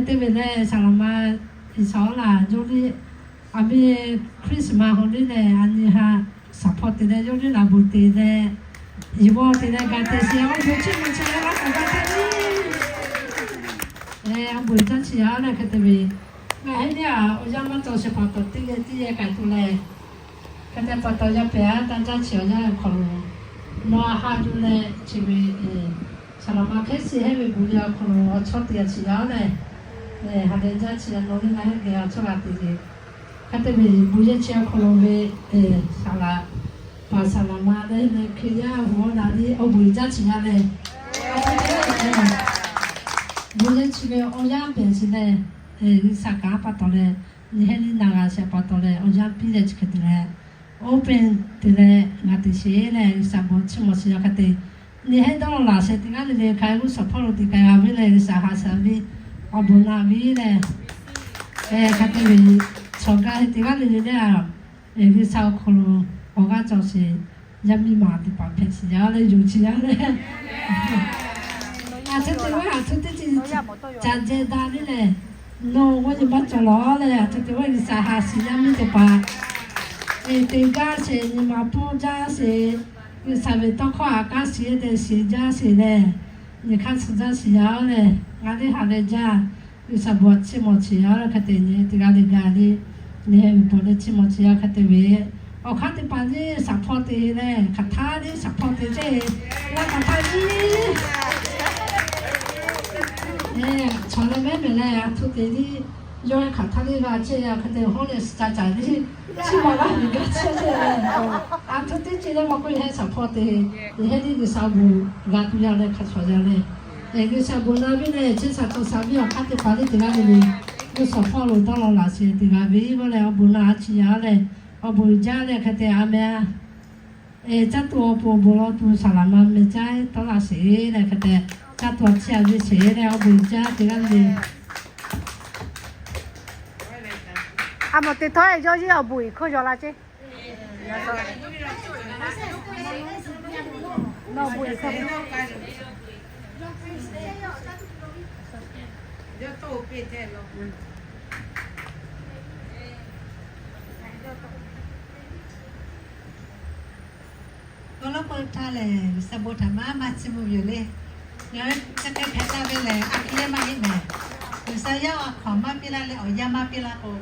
Te ve leh saˍ laˍ ma Iˉsaˍreˍlaˆ yawˇ liˇ a ve Christmas holiday leh a nyi ha saˍ hpawˇ te leh yawˇ liˇ laˬ bvuhꞈ te leh, yehˬ te leh gaˬ te sheˍ a ve chi ma chi leh laˇ kaꞈ gaˬ te le. Awˬ bon jaˇ chi yaˇ leh hk'e te ve, ngaˬ hui lehˬ awˬ yanˇ maˇ cawˬ sheˍ pa taw teˇ geh teˇ geh k'ai tuˬ leh, hk'e te pa taw yaˇ pehˍ a taˇ jaˇ chi awˬ yanˇ awˬ hk'aw lo, nawˬ a ha yuˬ leh chi ve saˍ laˍ ma hkehˉ shiˍ heˆ ve bon yaˇ awˬ hk'aw lo awˬ chawˇ te a chi yaˇ leh, ha lehˬ jaˇ chi yaˇ nawˬ ve ngaˬ hui geh awˬ chawˇ g'a te ve, hk'e te ve bon yaˇ chi awˬ hk'aw lo ve saˍ laˍ paˍ saˍ laˍ ma leh leh Hkriꞈ yaˇ awˬ hoˉ awˬ naˍ liˇ awˬ bon jaˇ chi yaˇ leh, bon yaˇ chi ve awˬ yanˇ pehˍ chi leh, G'uiˬsha kanˉ pa taw leh, nyi heˆ liˇ na g'a shehˍ pa taw leh awˬ yanˇ piˇ leh chi hk'e te leh, oˇ pehnˇ te leh ngaˬ te sheˍ leh G'uiˬsha bon chiˇ mawˬ sheˍ yaˇ hk'e te, nyi heˆ dawˇ laˬ shehˍ teˇ g'aˇ le le hk'a g'uˇ suhˍ hpawˇ lo te k'ai g'a ve leh G'uiˬsha ha shaˍ ve awˬ bon naꞈ ve leh, hk'a te ve, chaw gaˇ heˆ teˇ g'aˇ le le leh a, G'uiˬsha awˬ hk'aw lo awˬ g'aˇ cawˬ sheˍ, yaˇ miˇ ma teˇ hpaˍ hpehꞈ sheˍ yaˇ leh yonˍ chi yaˇ leh, a htoꞈ te ve a htoꞈ te ca jehˬ daꞈ le leh, nawˬ g'awˇ nyi maˇ cawˬ lawˬ leh a htoꞈ te ve G'uiˬsha ha shiˍ yaˇ miˇ teˇ hpaˍ, te gaˇ sheˍ nyi ma pfuhˇ jaˇ sheˍ, G'uiˬsha ve tawˇ hkawˇ a kaˇ shiˍ te shiˍ jaˇ sheˍ leh, nyi hk'aˇ suh jaˇ shiˍ yaˇ leh, ngaˬ liˇ ha leh jaˇ, G'uiˬsha bon chiˇ mawˬ chi yaˇ leh hk'e te nyi teˇ g'aˇ le g'a le, nyi heˆ ve bon leh chiˇ mawˬ chi yaˇ hk'e te ve, awˬ hk'aˇ teˇ hpaˍ liˇ saˍ hpawˇ te leh hk'aˬ htaˇ liˇ saˍ hpawˇ te ceˇ, laˇ hk'aˬ htaˇ liˇ chaw leh mehˉ mehˍ leh a htoꞈ te liˇ, yawˇ hk'aˬ htaˇ liˇ g'a ceˇ a hk'e te hawˉ leh ca caˍ liˇ, chi ma laˇ ve g'a chehˇ leh, a htoꞈ te ceˇ leh maˇ k'oˆ, yehˬ heˆ saˍ hpawˇ te, yehˬ heˆ liˇ G'uiˬsha bon g'a tuˬ yaˇ leh hk'a chaw yaˇ leh, G'uiˬsha bon na ve leh chi saˍ cawˬ saˍ ve awˬ hk'aˇ teˇ hpaˍ liˇ teˇ g'aˇ le le, G'uiˬsha hpawˇ lo dawˇ law laˬ sheˍ teˇ g'aˇ ve iˉ g'awˇ leh awˬ bon na a chi yaˇ leh, awˬ bon jaˇ leh hk'e te a meh a Caˇ tuˬ awˬ pon bon lawˬ tuˬ saˍ laˍ ma meh caˇ tawˆ la sheˍ leh hk'e te, caˇ tuˬ awˬ chiˇ a ve sheˍ leh awˬ bon jaˇ teˇ g'aˇ le. A mawˬ te htawˇ yawˇ yeˇ awˬ bon iˍ hkawˇ yaw la ceˇ. Nawˬ bon iˍ hkawˇ Awˬ lawn k'o htaˇ lehˬ, G'uiˬsha bon htaꞈ maˇ maˇ chiˇ mvuh ve yoˬ le. Ngaˬ hui chi hk'e hpehꞈ la ve lehˬ, a hk'e leh maˇ heˆ mehˍ. G'uiˬsha yaˇ awˬ hk'awꞈ maˇ piˇ laˇ leh awˬ yanˇ maˇ piˇ laˇ k'o,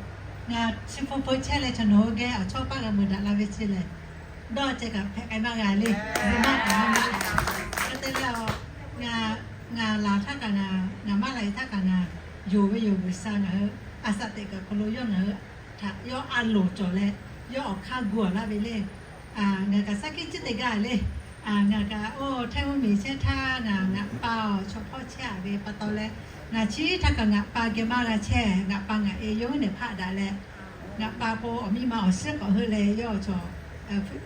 ngaˬ chi hpu hpu chehˇ leh chaw nawˬ hui geh awˬ chawˇ paˆ g'a meuˬ daꞈ la ve chi lehˬ, dawˇ ceh kaꞈ hpehꞈ k'ai maˇ g'a le. Maˇ kaꞈ maˇ maˇ. Hk'e te leh, ngaˬ laˬ htaˇ kaꞈ ngaˬ, ngaˬ maˇ laˬ htaˇ kaꞈ ngaˬ yonˍ ve yoˬ. G'uiˬsha ngaˬ hui a shaꞈ teꞈ kaꞈ hk'aw lo yawˇ ngaˬ hui htaꞈ yawˇ a loˍ cawˬ leh, yawˇ awˬ hk'aˇ gu a laˇ ve le. Ngaˬ kaꞈ shaˉ hkiˆ ciˉ te gaˇ le. Ngaˬ kaꞈ oˇ hteˇ mvuhˇmiˬ chehˇ htaˇ ngaˬ ngaˬ pa awˬ chaw hpawˇ chehˇ a ve pa taw leh, ngaˬ chi htaˇ kaꞈ ngaˬ pa geh maˇ g'a chehˇ. Ngaˬ pa ngaˬ e yawˇ hui nehˬ hpaˆ daꞈ leh, ngaˬ pa k'o awˬ miˇ ma awˬ shiˉ k'awꞈ heuˆ leh yawˇ chaw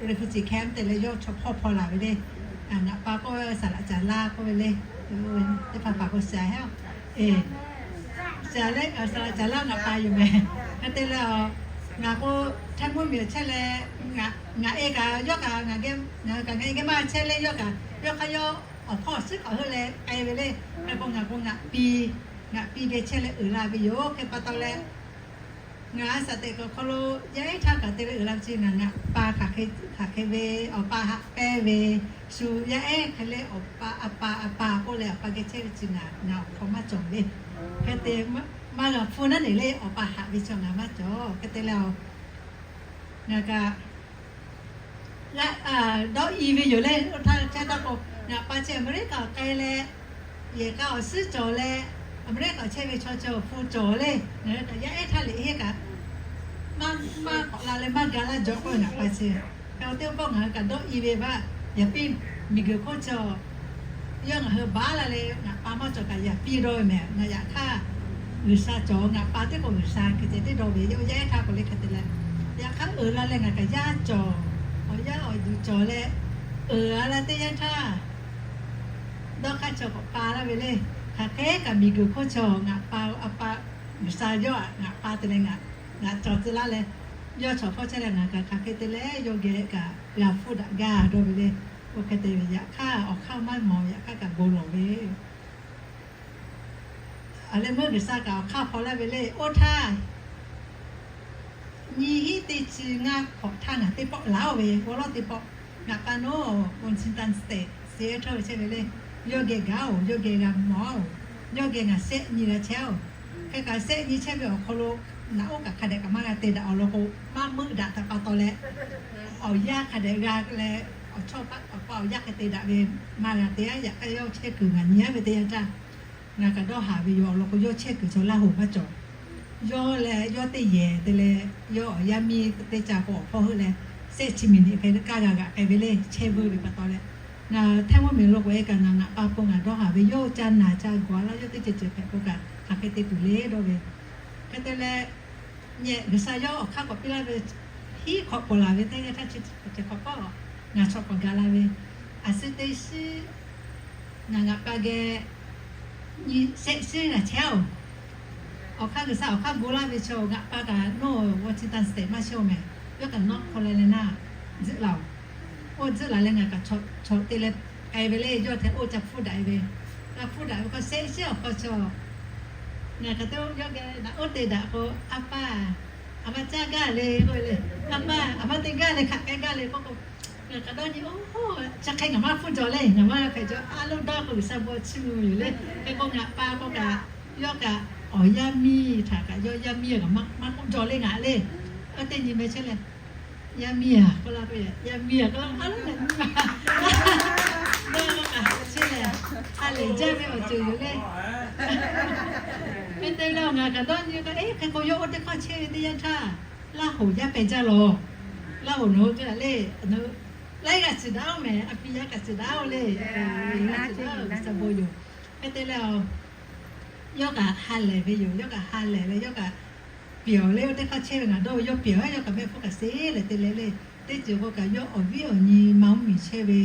refugee camp te leh yawˇ chaw hpawˇ hpaw laˬ ve le. Ngaˬ pa k'oˆ ve saˍ laꞈ caˍ laˇ k'oˆ ve le. Teˇ hpaˍ hpaˍ k'o saˍ heˆ, saˍ laꞈ caˍ laˇ ngaˬ pa yoˬ mehˍ. Hk'e te leh, ngaˬ k'o hteˇ mvuhˇmiˬ chehˇ leh, ngaˬ e kaꞈ yawˇ kaꞈ ngaˬ, ngaˬ hui kaꞈ ngaˬ e geh maˇ chehˇ leh yawˇ kaꞈ yawˇ hk'aˇ yawˇ awˬ hpawˇ awˬ shiˉ k'awꞈ heuˆ leh k'ai ve le. Hk'e k'o ngaˬ k'o ngaˬ pi, ngaˬ pi geh chehˇ leh uiˍ la ve yoˬ. Hk'e pa taw leh, ngaˬ a shaꞈ teꞈ kuiˬ awˬ hk'aw lo yaˇ ehˉ htaˇ kaꞈ te leh uiˍ la ve chi ngaˬ ngaˬ pa hk'aˬ hk'e ve awˬ pa haꞈ pehnˇ ve, shu yaˇ ehˉ hk'e leh awˬ pa a pa a pa k'oˆ leh awˬ pa geh chehˇ ve chi ngaˬ ngaˬ awˬ hk'aw maˇ cawˬ le. Hk'e te maˇ g'a hpfuhˇ naˉ neˬ le, awˬ pa haꞈ ve chaw ngaˬ maˇ cawˬ. Hk'e te leh, ngaˬ kaꞈ dawˇ i ve yoˬ le. Oˇ htaˇ chehˇ taˇ k'o, ngaˬ pa chi Aˍmeˍriˆkaꞈ k'ai leh, yehˬ k'a awˬ suhˉ cawˬ leh, Aˍmeˍriˆkaꞈ chehˇ ve chaw chi awˬ hpu cawˬ le. Ngaˬ hui kaꞈ yaˇ ehˉ htaˇ liꞈ heˆ kaꞈ maˇ k'awꞈ la leh maˇ ga laˇ jaw k'oˆ ve ngaˬ pa chi. Hk'e te k'o ngaˬ hui kaꞈ dawˇ i ve vaˇ, yaꞈ piˇ miˬguiˬ hk'oˆ chi yawˇ ngaˬ hui baˬ la leh ngaˬ pa maˇ cawˬ kaꞈ yaꞈ piˇ dawˇ ve mehˍ. Ngaˬ yaꞈ hk'aˇ G'uiˬsha cawˬ, ngaˬ pa teˇ k'o G'uiˬsha hk'e ceh teˇ dawˇ ve, yawˇ yaˇ ehˉ htaˇ k'o le hk'e te leh, yaꞈ hk'aˇ uiˍ la leh ngaˬ kaꞈ yaˇ cawˬ, awˬ yaˇ awˬ duˬ cawˬ leh, uiˍ la leh teˇ yanˇ htaˇ dawˇ hk'aˇ chaw k'awꞈ pa laˇ ve le. Hk'aˬ hk'e kaꞈ miˬguiˬ hk'oˆ chaw ngaˬ pa a pa G'uiˬsha yawˇ ngaˬ pa te leh ngaˬ, ngaˬ cawˬ tcuh laˇ leh, yawˇ chaw hpawˇ chehˇ leh ngaˬ kaꞈ hk'aˬ hk'e te leh yawˇ geh kaꞈ g'a hpfuhˇ daꞈ gaˇ dawˇ ve le. Oˇ hk'e te ve yaꞈ hk'aˇ awˬ hk'aˇ maˇ mawˬ, yaꞈ hk'aˇ kaꞈ bon lawˬ ve Awˬ leh meuˇ G'uiˬsha kaꞈ awˬ hk'aˇ hpaw laˇ ve le, oˇ htaˇ nyiˇ hinˉ teˇ chi ngaˇ hk'awꞈ htaˇ ngaˬ teˇ pawˆ laˬ-oˬ ve, awˬ lawn teˇ pawˆ ngaˬ pa nawˉ Washington State Seattle chehˇ ve le. Yawˇ geh gaˬ-oˬ, yawˇ geh g'a mawˬ-oˬ, yawˇ geh ngaˬ shehˆ nyi g'a chehˇ-oˬ. Hk'e kaꞈ shehˆ nyi chehˇ ve awˬ hk'aw lo naꞈ oˉ kaꞈ hk'a dehꞈ kaꞈ maˇ g'a te daꞈ awˬ lawn k'o, maˇ meuˆ daꞈ htaꞈ pa taw leh, awˬ yanˇ hk'a dehꞈ g'a leh, awˬ chawˇ paˆ awˬ pa awˬ yanˇ hk'e te daꞈ ve maˇ g'a te-a. Yaꞈ hk'aˇ yawˇ chehˇ kuiˬ ngaˬ nyi-a ve teˇ yanˇ htaˇ, ngaˬ kaꞈ dawˇ haˍ ve yoˬ. Awˬ lawn k'o, yawˇ chehˇ kuiˬ chaw Laˇ hoˍ maˇ cawˬ. Yawˇ leh yawˇ teˇ yehˬ te leh, yawˇ awˬ yaˇ miˇ teˇ ca k'o awˬ hpawˇ heuˆ leh, shehˆ chi miˬ niꞈ hk'e kaˇ g'a g'aꞈ k'ai ve le, chehˇ vuiˇ ve pa taw leh, ngaˬ Htaiˇ mvuhˇmiˬ lo k'oꞈ-e kaꞈ ngaˬ ngaˬ pa pon ngaˬ dawˇ haˍ ve yoˬ. Ca naˬ ca gawˬ-a laˇ, yawˇ teˇ ceuˬ ceuˬ hpehꞈ k'o kaꞈ hk'aˬ hk'e te tuˬ le dawˇ ve. Hk'e te leh, nyi G'uiˬsha yawˇ awˬ hk'aˇ k'awꞈ piˇ laˇ ve, hiˉ hk'awꞈ pawˍ laˬ ve teˇ yanˇ htaˇ chi hk'awꞈ k'awꞈ ngaˬ chaw k'awꞈ gaˬ la ve, a shu teˇ shiˉ ngaˬ ngaˬ pa geh nyi shehˆ shiˉ g'a chehˇ-oˬ. Awˬ hk'aˇ G'uiˬsha awˬ hk'aˇ gu laˇ ve chaw ngaˬ pa kaꞈ nawˇ Washington State maˇ chehˇ-oˬ mehˍ. Yawˇ kaꞈ North Carolina tzuhˆ laˬ-oˬ. Oˇ tzuhˆ laˬ leh ngaˬ kaꞈ chaw te leh k'ai ve le, yawˇ htaꞈ oˇ ca hpfuhˇ daꞈ-e ve. G'a hpfuhˇ daꞈ ve hk'aw shehˆ shiˉ awˬ hk'aw chaw ngaˬ kaꞈ te, yawˇ geh naꞈ oˉ te daꞈ k'o, A pa, a ma caˇ gaˇ le k'oˆ ve le. A pa, a ma te gaˇ le, hk'aˬ k'ai gaˇ le k'oˆ k'o, ngaˬ kaꞈ dawˇ nyi-oˬ, chi hk'e ngaˬ maˇ hpfuhˇ jaw le, ngaˬ maˇ g'a hpehꞈ jaw, a loˇ dawˇ k'o G'uiˬsha bon chiˇ mvuh ve yoˬ le. Hk'e k'o ngaˬ pa k'o kaꞈ, yawˇ kaꞈ awˬ yaˇ miˇ htaꞈ kaꞈ yawˇ yaˇ miˇ kaꞈ maˇ k'oˆ jaw le ngaˬ le. Oˇ teˇ nyi meh chehˇ leh, yaˇ miˇ-a k'oˆ laˇ k'o, yaˇ miˇ-a k'oˆ laˇ, a loˉ ngaˬ nyi ma dawˇ k'o kaꞈ chehˇ leh, ha lehˬ jaˇ ve awˬ ceuˬ yoˬ le. Hk'e te leh ngaˬ kaꞈ dawˇ nyi k'o, e hk'e k'o yawˇ oˇ teˇ hk'awˇ chehˇ ve teˇ yanˇ htaˇ, Laˇ hoˍ yaˇ peh jaˇ lawˬ. Laˇ hoˍ nawˬ hui le, laiˉ g'aˇ ciˬ daꞈ-oˬ mehˍ, a pi yaˇ kaꞈ ciˬ daꞈ-oˬ le. G'uiˬsha bon yoˬ. Hk'e te leh, yawˇ kaꞈ ha lehˬ ve yoˬ. Yawˇ kaꞈ ha lehˬ leh yawˇ kaꞈ pyawˬ le, oˇ teˇ hk'awˇ chehˇ ve ngaˬ dawˇ ve yawˇ pyawˬ-a. Yawˇ kaꞈ mehˆ hpfuhˇ kaꞈ sheˍ leh te leh le, teˇ ceuˬ k'o kaꞈ yawˇ awˬ viˉ awˬ nyi ma mvuhˇmiˬ chehˇ ve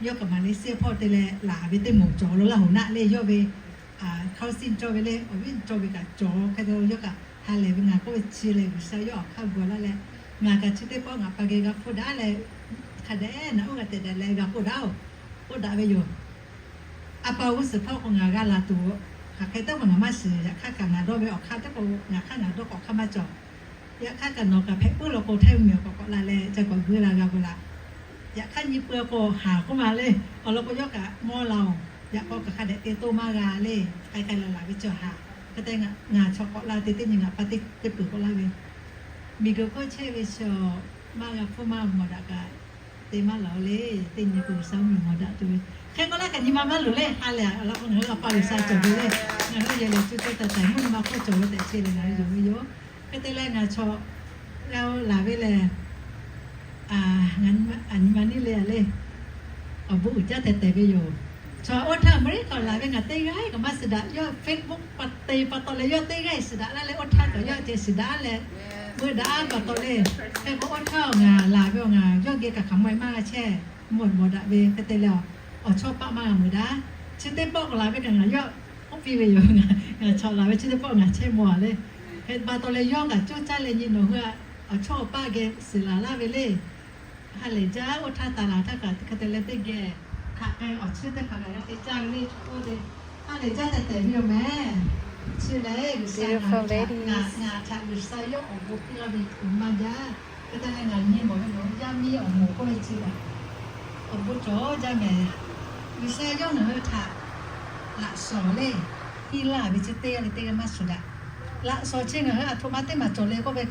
yawˇ kaꞈ Maˍleˍsiˉyaˇ hpawˇ te leh laˬ ve teˇ moˍ cawˬ lo Laˇ hoˍ naˆ le yawˇ ve hkawˇ siˉ cawˇ ve le, awˬ viˉ cawˇ ve kaꞈ cawˬ. Hk'e te yawˇ kaꞈ ha lehˬ ve ngaˬ k'oˆ ve chi lehˬ G'uiˬsha yawˇ awˬ hk'aˇ gu laˇ leh, ngaˬ kaꞈ chi teˇ pawˆ ngaˬ pa geh g'a hpfuhˇ daꞈ leh, hk'a dehꞈ naꞈ oˉ g'a te daꞈ leh g'a k'oˆ daꞈ-oˬ, k'oˆ daꞈ ve yoˬ. A pa g'uˇ suhˍ hpawˇ k'o ngaˬ g'a laˬ tuˬ, hk'aˬ hk'e teˇ k'o ngaˬ maˇ shiˍ. Yaꞈ hk'aˇ kaꞈ ngaˬ dawˇ ve awˬ hk'aˇ teˇ k'o ngaˬ hk'aˇ ngaˬ dawˇ k'awꞈ hk'aˇ maˇ cawˬ. Yaꞈ hk'aˇ kaꞈ nawˬ kaꞈ hpehꞈ puiˉ law k'o Htaiˇ mvuhˇmiˬ awˬ k'awꞈ k'awꞈ la leh ca k'awꞈ guˇ la g'a ve laˬ. Yaꞈ hk'aˇ nyi peuˬ k'o haˍ k'oˆ ma le. Awˬ lawn k'o yawˇ kaꞈ mawˇ la-oˬ. Yaꞈ k'aw kaꞈ hk'a dehꞈ te toˇ maˇ g'a le. K'ai k'ai laˬ laˬ ve chi haˍ. Hk'e te ngaˬ chaw k'awꞈ la te teˇ nyi ngaˬ pa teˇ peuˬ k'awꞈ laˇ ve, miˬguiˬ hk'oˆ chehˇ ve chi maˇ g'a hpfuhˇ maˇ mawˬ daꞈ kaꞈ te maˇ laˬ-oˬ le. Teˇ nyi k'o G'uiˬsha mvuhˇmiˬ mawˬ daꞈ tuˬ ve hk'e k'oˆ laˇ kaꞈ nyi ma maˇ luˬ le. Ha lehˬ awˬ lawn k'o ngaˬ hui a pa G'uiˬsha cawˬ ve le. Ngaˬ hui yehˬ lehˬ co co taiˍ taiˍ mvuhˇ naw ma hk'oˆ cawˬ ve tehꞈ chi lehˬ ngaˬ hui yonˍ ve yoˬ. Hk'e te leh ngaˬ chaw g'a laˬ ve lehˬ, a nyi ma neˇ le le, awˬ bon uiˍ jaˇ tehꞈ tehꞈ ve yoˬ. Chaw oˇ htaˇ Aˍmeˍriˆkaˍ laˬ ve ngaˬ teˇ g'aˇ kaꞈ maˇ shiˍ daꞈ. Yawˇ Facebook pa te pa taw leh yawˇ teˇ g'aˇ shiˍ daꞈ laˇ leh oˇ htaˇ kaꞈ yawˇ ceh shiˍ daꞈ leh, meuˇ daꞈ pa taw le. Hk'e k'o oˇ htaˇ ngaˬ laˬ ve ngaˬ yawˇ geh kaꞈ hk'aˬ maweh maˇ g'a chehˇ, mawˬ mawˬ daꞈ ve hk'e te leh, awˬ chawˇ paˆ maˇ g'a mawˬ daꞈ. Chi teˇ pawˆ k'awꞈ laˬ ve kaꞈ ngaˬ yawˇ k'oˆ piˇ ve yoˬ. Ngaˬ chaw laˬ ve chi teˇ pawˆ ngaˬ chehˇ mawˬ-a le. Hk'e pa taw leh yawˇ kaꞈ coˇ caˇ leh nyi nawˬ hui awˬ chawˇ awˬ paˆ geh shiˍ laˬ laˇ ve le. Ha lehˬ jaˇ oˇ htaˇ taˍ laˬ htaˇ kaꞈ hk'e te leh teˇ geh htaꞈ k'ai awˬ chi teˇ hpaˍ kaꞈ g'a te caˇ ve le. Chaw oˇ ve ha lehˬ jaˇ tehꞈ tehꞈ ve yoˬ mehˍ. Chi lehˬ G'uiˬsha ngaˬ htaꞈ G'uiˬsha yawˇ awˬ bon piˇ laˇ ve maˇ jaˇ. Hk'e te leh ngaˬ nyi mawˬ ve nawˬ hui yaˇ miˇ awˬ moˍ k'oˆ ve chi kaꞈ awˬ bon cawˬ jaˇ mehˍ. G'uiˬsha yawˇ ngaˬ hui htaꞈ laꞈ shawnˍ le, hiˉ laˇ ve chi teˇ g'aˇ leh teˇ g'aˇ maˇ shuˍ daꞈ. Laꞈ shawnˍ chi ngaˬ hui aˬ htoꞈ ma teˇ maˬ cawˬ le k'oˆ ve,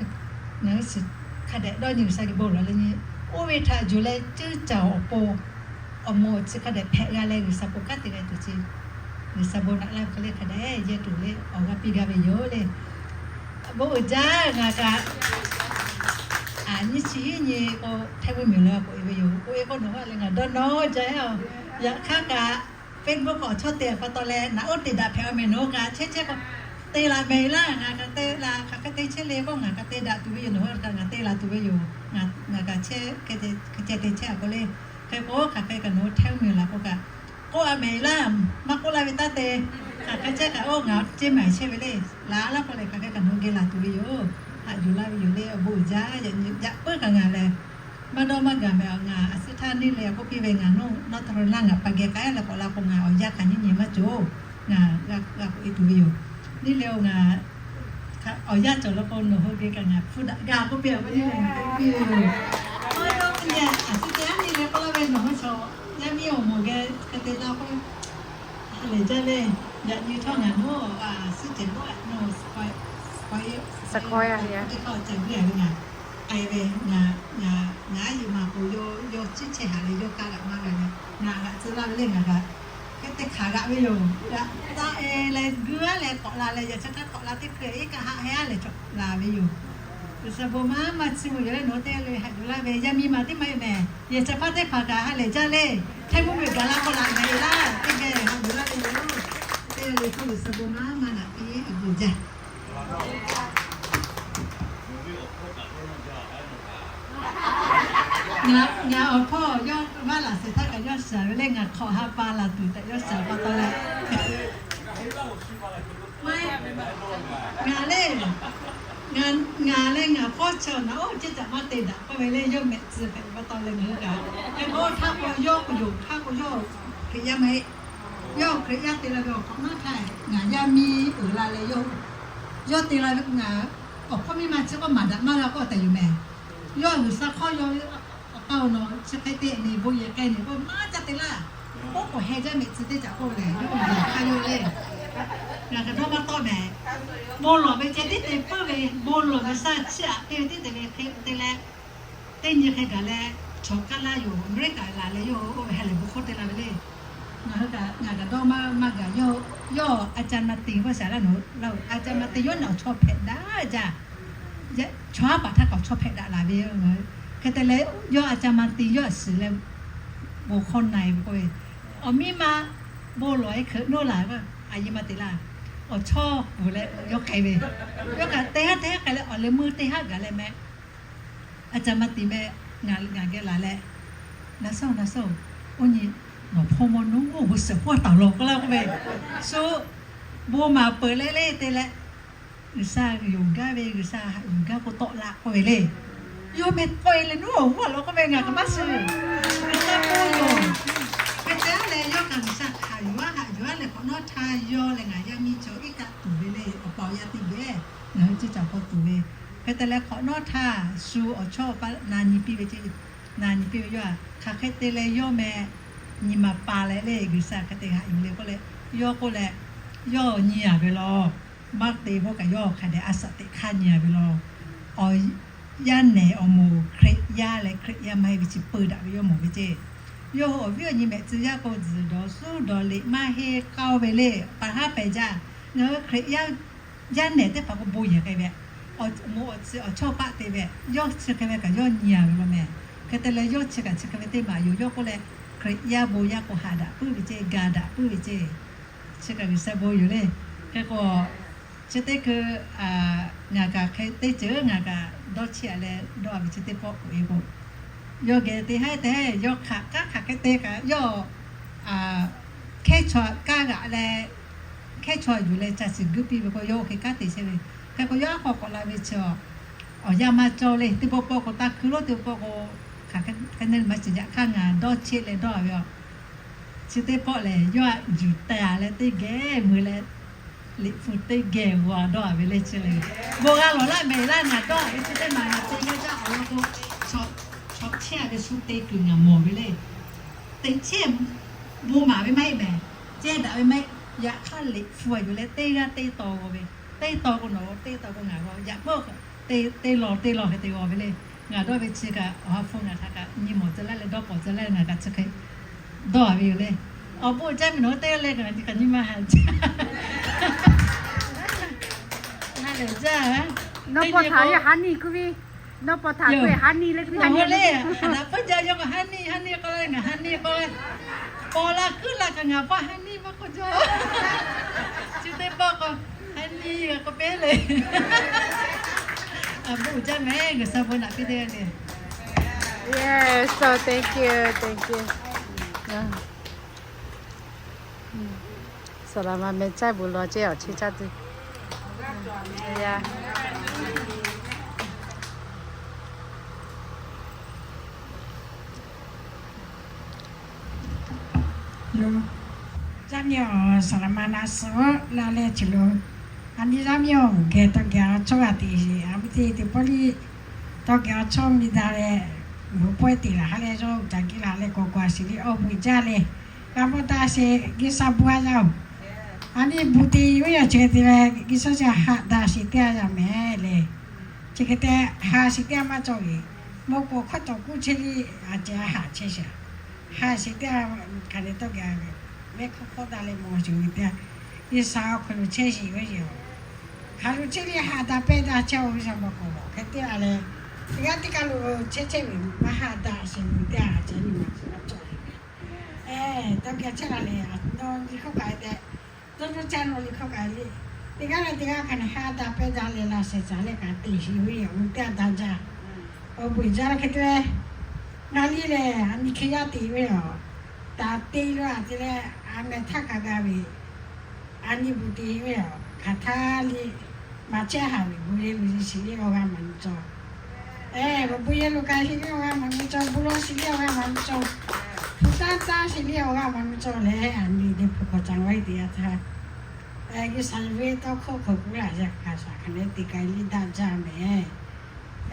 ngaˬ hui shiˍ hk'a dehꞈ dawˇ nyi G'uiˬsha geh bon lawˬ leh nyi, oˇ ve htaꞈ yuˬ leh cuˇ caˍ awˬ pon awˬ moˍ chi hk'a dehꞈ hpehꞈ g'a leh G'uiˬsha bon kanˉ te g'a tuˬ chi, G'uiˬsha bon naꞈ laˇ ve hk'e le hk'a dehꞈ yehˇ tuˬ le awˬ g'aˇ piˇ gaˇ ve yoˬ le. Bon uiˍ jaˇ ngaˬ kaꞈ a nyiˇ chi hiˉ nyi k'o Htaiˇ mvuhˇmiˬ lo k'oꞈ-e ve yoˬ. K'oꞈ-e k'o nawˬ hui a leh ngaˬ dawˇ nawˉ jaˇ-oˬ. Yaꞈ hk'aˇ kaꞈ Facebook awˬ chawˇ te pa taw leh naꞈ oˉ te daꞈ hpehꞈ-a mehˍ. Nawˬ hui kaꞈ chehˇ chehˇ k'o te laˬ mehˍ laˇ. Ngaˬ kaꞈ te laˬ, hk'aˬ hk'e te chehˇ le k'o ngaˬ kaꞈ te daꞈ tuˬ ve yoˬ. Nawˬ hui kaꞈ ngaˬ te laˬ tuˬ ve yoˬ. Ngaˬ kaꞈ chehˇ hk'e ceh te chehˇ-a k'o le. Hk'e k'o hk'aˬ hk'e kaꞈ nawˬ hui Htaiˇ mvuhˇmiˬ la k'o kaꞈ k'oˆ-a mehˍ laˇ, maˇ k'oˆ laˇ ve taˇ te. Hk'aˬ hk'e chehˇ kaꞈ oˇ ngaˬ ceˇ maˬ chehˇ ve le. Laˬ laˇ k'o leh hk'aˬ hk'e kaꞈ nawˬ hui geh laˬ tuˬ ve yoˬ. Haꞈ yuˬ laˇ ve yoˬ le. Awˬ bon uiˍ jaˇ. Yaꞈ puiˉ kaꞈ ngaˬ lehˬ maˇ dawˇ maˇ gaˬ mehˍ. Ngaˬ a suhˉ htaˇ neˇ leh k'oˆ piˇ ve ngaˬ nawˉ nawˉ ta laˇ ngaˬ pa geh k'ai leh k'awꞈ la k'o ngaˬ awˬ yanˇ hk'aˬ nyiˇ nyi maˇ cawˬ. Ngaˬ g'a k'oꞈ e tuˬ ve yoˬ. Neˇ le-o, ngaˬ awˬ yanˇ cawˬ la k'o nawˬ hui geh kaꞈ ngaˬ hpu daꞈ ga k'oˆ piˇ-a ve yoˬ. Oˇ, yawˇ nyi a suhˉ te aˉ nyi leh k'oˆ laˇ ve, nawˬ hui chaw yaˇ miˇ awˬ moˍ geh hk'e te la k'o, ha lehˬ jaˇ le. Yaꞈ nyi htawˇ ngaˬ nawˬ a suhˉ cehˬ lo a nawˬ teˇ hk'aˇ ceh guˇ a ve ngaˬ k'ai ve, ngaˬ aˉ yeꞈ maˬ k'o, yawˇ ciˉ chehˇ haꞈ leh yawˇ kaˇ g'aꞈ maˇ g'a leh, ngaˬ g'aꞈ tcuh laˇ ve le. Ngaˬ g'aꞈ hk'e te hkanˍ g'aꞈ ve yoˬ. G'aꞈ taˇ e leh guˇ aˉ leh k'awꞈ la leh, yaꞈ chi htaˇ k'awꞈ la teˇ hkui iˉ kaˆ haˆ heh aˉ leh cawˬ la ve yoˬ. G'uiˬsha bon maˇ maˇ chiˇ mvuh yoˬ leh nawˬ hui teˇ g'aˇ le haꞈ yuˬ laˇ ve yaˇ miˇ ma teˇ maˇ heˆ mehˍ. Yaꞈ chi hpaˇ teˇ hpaˍ kaꞈ ha lehˬ jaˇ le. Hteˇ mvuhˇ miˬ gaˬ la k'o laꞈ mehˍ e laˇ teˇ geh haꞈ yuˬ laˇ ve yoˬ. Teˇ g'aˇ le hk'oˆ G'uiˬsha bon maˇ maˇ naꞈ piˇ a guˬ jaˇ. Ngaˬ awˬ hpawˇ yawˇ vaˇ laꞈ shehˍ htaˇ kaꞈ yawˇ shaˍ ve le, ngaˬ hk'awꞈ ha pa laˬ tuˬ tehꞈ yawˇ shaˍ pa taw leh, ngaˬ le, ngaˬ le ngaˬ hpawˇ chi awˬ naˍ oˇ ceh caꞈ maˇ te daꞈ k'oˆ ve le, yawˇ mehꞈ tcuh hpehꞈ pa taw leh ngaˬ hui kaꞈ hk'e k'o htaˇ k'o yawˇ k'o yoˬ, hk'aˇ k'o yawˇ Hkriꞈ yaˇ maˇ heˆ. Yawˇ Hkriꞈ yaˇ te la ve awˬ hk'awꞈ nawˉ htaˇ ngaˬ yaˇ miˇ uiˍ la leh yawˇ, yawˇ te la ve ngaˬ awˬ hpawˇ miˇ ma chi k'oˆ maˍ daꞈ maˇ g'a k'oˆ tehꞈ yoˬ mehˍ. Yawˇ G'uiˬsha hk'awˇ yaw awˬ k'aˇ awˬ nawˬ chi hk'e te ne bon yehˬ k'ai ne k'o maˇ caˇ te laˇ. Oˉ k'oˍ heh jaˇ mehꞈ tcuh teˇ caꞈ k'oˆ lehˬ, yawˇ k'o yaꞈ hk'aˇ yawˇ le. Ngaˬ kaꞈ dawˇ maˇ tawˆ mehˍ. Bon lawˬ ve ceh tiˉ te puiˉ ve, bon lawˬ ve shaˇ chiˇ aꞈ te ve tiˉ te ve hk'e te leh, teˇ nyi hk'e gaˬ leh, chaw kaˇ laˇ yoˬ. America laˬ leh yawˇ oˇ ve ha lehˬ bon hkawˇ te la ve le. Ngaˬ hui kaꞈ ngaˬ kaꞈ dawˇ maˇ maˇ gaˬ. Yawˇ yawˇ a ca ma te vaˇ shaˍ laˇ nawˬ hui laˇ-oˬ. A ca ma te yawˇ naꞈ awˬ chaw hpehꞈ daꞈ jaˇ. Chaw haˉ paˍ htaˇ kaꞈ awˬ chaw hpehꞈ daꞈ laˬ ve yoˬ. Hk'e te leh yawˇ a ca ma te yawˇ aꞈ shiˍ leh bon hkawˇ na e ve k'oˆ ve, awˬ miˇ ma bon lawˬ e hkeuꞈ nawˉ laˬ, a yehˬ maˇ te laˇ. Awˬ chawˇ kuˬ leh yawˇ k'ai ve, yawˇ kaꞈ teˇ haˉ teˇ haˉ k'ai leh awˬ leh meuˇ teˇ haˉ gaˬ leh meh, a ca ma te meh, ngaˬ geh laˬ leh, na sawˉ na sawˉ, oˇ nyi nawˬ hpawˇ mawˇ nuˇ g'uˇ suhˍ hpawˇ taˍ lawˬ k'oˆ laˇ k'oˆ ve, shu bon maˍ peuˬ leh le te leh, G'uiˬsha yonˍ gaˇ ve, G'uiˬsha haꞈ yuˬ gaˇ k'o tawˆ la k'oˆ ve le. Yawˇ meh k'oˆ e leh nuˉ awˬ g'uˇ a lawˬ k'oˆ ve ngaˬ kaꞈ maˇ shiˍ. G'uiˬsha bon yoˬ. Hk'e te aˉ leh yawˇ kaꞈ G'uiˬsha hkanˍ yuˬ aˉ haꞈ yuˬ aˉ leh hk'awꞈ nawˉ htaˇ yawˇ leh ngaˬ yaˇ miˇ chaw iˉ kaˆ tuˬ ve le, awˬ pa awˬ yaˇ teˇ geh ngaˬ hui ceˇ caˬ hk'aw tuˬ ve. Hk'e te leh hk'awꞈ nawˉ htaˇ shu awˬ chawˇ awˬ paˆ na nyi piˇ ve ceˇ, na nyi piˇ ve yoˬ a. Hk'aˬ hk'e te leh yawˇ meh nyi ma pa leh le G'uiˬsha hk'e te haꞈ yuˬ le k'oˆ leh, yawˇ k'oˆ leh, yawˇ nyi a ve law. Maˇ te k'oˆ kaꞈ yawˇ hk'a dehꞈ a shaꞈ teꞈ hk'aˇ nyi a ve law. Awˬ yaˇ nehˬ awˬ moˍ Hkriꞈ yaˇ leh Hkriꞈ yaˇ maˇ heˆ ve chi peu daꞈ ve yawˇ mawˬ ve ceˇ. Yawˇ hui awˬ viˉ awˬ nyi mehꞈ tcuh yaˇ k'o, tzuhˬ dawˬ suˉ dawˬ liꞈ maˇ heˆ k'oˆ ve le, pa haˉ pehˬ jaˇ. Ngaˬ hui Hkriꞈ yaˇ yaˇ nehˬ teˇ hpaˍ k'o bon yehˬ k'ai ve, awˬ moˍ awˬ chi awˬ chawˇ paˆ te ve, yawˇ chi hk'e ve kaꞈ yawˇ nyi a ve law mehˍ. Hk'e te leh yawˇ chi kaꞈ chi hk'e ve teˇ maˬ yoˬ. Yawˇ k'oˆ leh, Hkriꞈ yaˇ bon yaˇ k'o haꞈ daꞈ puiˉ ve ceˇ, ga daꞈ puiˉ ve ceˇ. Chi kaꞈ G'uiˬsha bon yoˬ le. Hk'e k'o, chi teˇ hkui ngaˬ kaꞈ hk'e teˇ ceuˬ ngaˬ kaꞈ dawˇ chehˇ a leh dawˇ a ve chi teˇ pawˆ k'oꞈ e k'o, yawˇ geh te haˉ te, yawˇ hk'aˬ kaˉ hk'aˬ hk'e te kaꞈ yawˇ hkehˉ chaw kaˇ g'aꞈ leh, hkehˉ chaw yuˬ leh ca shiˍ guiˇ piˇ ve k'o, yawˇ oˇ hk'e kanˉ te chehˇ ve. Hk'e k'o, yawˇ aˉ hk'aw k'awꞈ la ve chi awˬ yanˇ maˇ cawˇ le. Teˇ pawˆ pawˆ k'o, taˇ hkui lonˉ teˇ pawˆ k'o, hk'aˬ hk'e ne maˇ shiˍ yaꞈ hk'aˇ ngaˬ dawˇ chehˇ leh dawˇ a ve yoˬ. Chi teˇ pawˆ lehˬ, yawˇ aꞈ yuˬ teh a leh teˇ geh mui leh, liꞈ hpu teˇ geh g'aw dawˇ a ve le chi le. Bon g'a lawˬ laˇ mehˍ laˇ ngaˬ dawˇ a ve chi teˇ maˬ ngaˬ te g'a jaˇ awˬ lawn k'o, chaw chehˇ a ve shu te kuiˬ ngaˬ mawˬ ve le. Teꞈ chehˇ bon maˍ ve maˇ heˆ mehˍ, cehˇ daꞈ ve maˇ heˆ. Yaꞈ hk'aˇ liꞈ hpu a yuˬ leh teˇ g'aˇ teˇ taw g'aw ve, teˇ taw k'o nawˬ g'aw, teˇ taw k'o ngaˬ g'aw, yaꞈ hk'aˇ teˇ taw teˇ law hk'e te g'aw ve le. Ngaˬ dawˇ ve chi kaꞈ awˬ ha hpu ngaˬ htaꞈ kaꞈ nyi mawˬ tcuh laˇ leh dawˇ pawˍ tcuh laˇ ngaˬ kaꞈ chi hk'e dawˇ a ve yoˬ le. Awˬ bon jaˇ ve nawˬ hui teˇ g'aˇ le kaꞈ nyi ma ha jaˇ. Nawˬ pawˍ htaꞈ ve ha niˇ kuˇ ve, nawˬ pawˍ htaꞈ ve ha niˇ le, ha niˇ le. Haꞈ daꞈ pfuhˇ jaˇ yawˇ k'o ha niˇ ha niˇ k'oˆ leh ngaˬ ha niˇ k'oˆ leh, paw la kuiˉ la kaꞈ ngaˬ paw ha niˇ maˇ k'oˆ jaˇ. Chi teˇ pawˆ k'o ha niˇ k'oˆ piˇ le. Awˬ bon jaˇ mehˍ, G'uiˬsha bon naꞈ piˇ teˇ g'aˇ le. Yes, so thank you, thank you. Saˍ laˍ ma meh caˇ bu law ceˇ awˬ chehˇ caˇ tuˬ. Yoˬ. Yaˇ miˇ-oˬ, saˍ laˍ ma na suh la leh chi lo, a nyi yaˇ miˇ-oˬ, geh tawˇ geh awˬ chawˇ g'a teꞈ sheˍ. A viˉ teˇ teˇ pawˆ liˇ tawˇ geh awˬ chawˇ mi daꞈ leh, g'uiˬ pawehˇ teꞈ laˬ ha leh yawˇ hui caˬ giˇ laˬ leh k'awꞈ k'awꞈ a shiˍ liˇ awˬ bon jaˇ leh, g'a mawˇ daꞈ sheˍ G'uiˬsha bon a yaˇ-oˬ. A nyi bon te ve yaꞈ ceh te leh G'uiˬsha chi haꞈ daꞈ sheˍ teˇ g'aˇ yaˇ mehˍ leh, chi hk'e te haꞈ sheˍ teˇ g'aˇ maˇ cawˬ ve, mawˇ k'o hkawˇ tawˍ kuˇ chehˇ liˇ a ceh haꞈ chehˇ sheˍ. Haꞈ sheˍ teˇ g'aˇ hk'a dehꞈ tawˇ geh ve hkawˇ hkawˇ daꞈ leh mawˬ sheˍ ve teˇ g'aˇ, G'uiˬsha awˬ hk'aw lo chehˇ sheˍ ve yoˬ. Hk'a lo chehˇ liˇ haꞈ daꞈ pehˇ daꞈ chehˇ-oˬ G'uiˬsha mawˇ k'o hk'e te a leh, teˇ g'aˇ teˇ kaˬ lo chehˇ chehˇ ve maˇ haꞈ daꞈ sheˍ ve teˇ g'aˇ ceh nyi ma cawˬ ve. Tawˇ geh chehˇ la leh, nawˬ liꞈ hkawˇ kaꞈ tehꞈ, dawˇ dawˇ caˇ nawˬ liꞈ hkawˇ kaꞈ le, teˇ g'aˇ leh teˇ g'aˇ hk'a dehꞈ haꞈ daꞈ pehˇ daꞈ leh laꞈ shehˍ caˍ leh kaꞈ teꞈ sheˍ ve yoˬ. Awˬ bon teˇ g'aˇ daꞈ jaˇ. Awˬ bon jaˇ hk'e te leh, ngaˬ liˇ lehˬ a nyi hk'e yaˇ teꞈ ve yoˬ. Taˍ te lo a te leh, a meh htaˇ hk'a g'a ve, a nyi bon te ve yoˬ. Hk'aˬ htaˇ liˇ maˍ chehˇ haˍ ve bon yehˬ lo shiˍ liˇ awˬ g'aˇ maˍ nu cawˬ. Awˬ bon yehˬ lo kaꞈ shiˍ liˇ awˬ g'aˇ maˍ nu cawˬ. Bon lawˬ shiˍ liˇ awˬ g'aˇ maˍ nu cawˬ. Hpu taˇ taˇ shiˍ liˇ awˬ g'aˇ maˍ nu cawˬ leh, a nyi teˇ hpu hk'awꞈ caˍ ve teˇ yanˇ htaˇ, G'uiˬsha ve tawˇ hkawˇ hk'aw kuˉ laꞈ yaˇ hk'a shaˍ hk'a leh teˇ kaˬ liˇ daꞈ jaˇ mehˍ.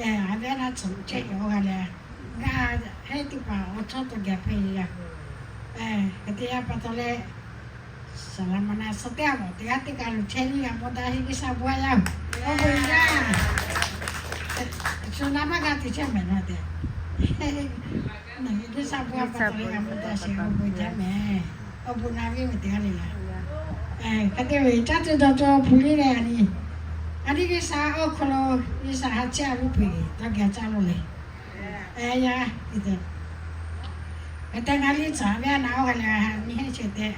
A ve a na tsuhꞈ chehˇ ve awˬ g'aˇ leh, ngaˬ heˉ teˇ hpaˍ awˬ chawˇ tawˇ geh hpehꞈ ve yaˇ. Hk'e te yaˇ pa taw leh, saˍ laˍ ma na suh teˇ g'aˇ mawˬ teˇ g'aˇ teˇ kaˬ lo chehˇ liˇ g'a mawˇ daꞈ heˆ G'uiˬsha bon a yaˇ-oˬ. Awˬ bon jaˇ. Shu na maˇ g'a te chehˇ mehˍ na tehꞈ, G'uiˬsha bon a pa taw leh g'a mawˇ daꞈ sheˍ. Awˬ bon jaˇ mehˍ. Awˬ bon na ve mehˍ teˇ g'aˇ le le. Hk'e te ve caˇ tuˬ dawˬ tuˬ awˬ pon liˇ leh a nyi, a nyi G'uiˬsha awˬ hk'aw lo G'uiˬsha ha chehˇ a vuˇ peuˬ tawˇ geh caˇ lo le. Yaˇ, hk'e te ngaˬ liˇ tcuhˍ ve a naˍ awˬ g'aˇ leh a nyi heˆ chehˇ tehꞈ,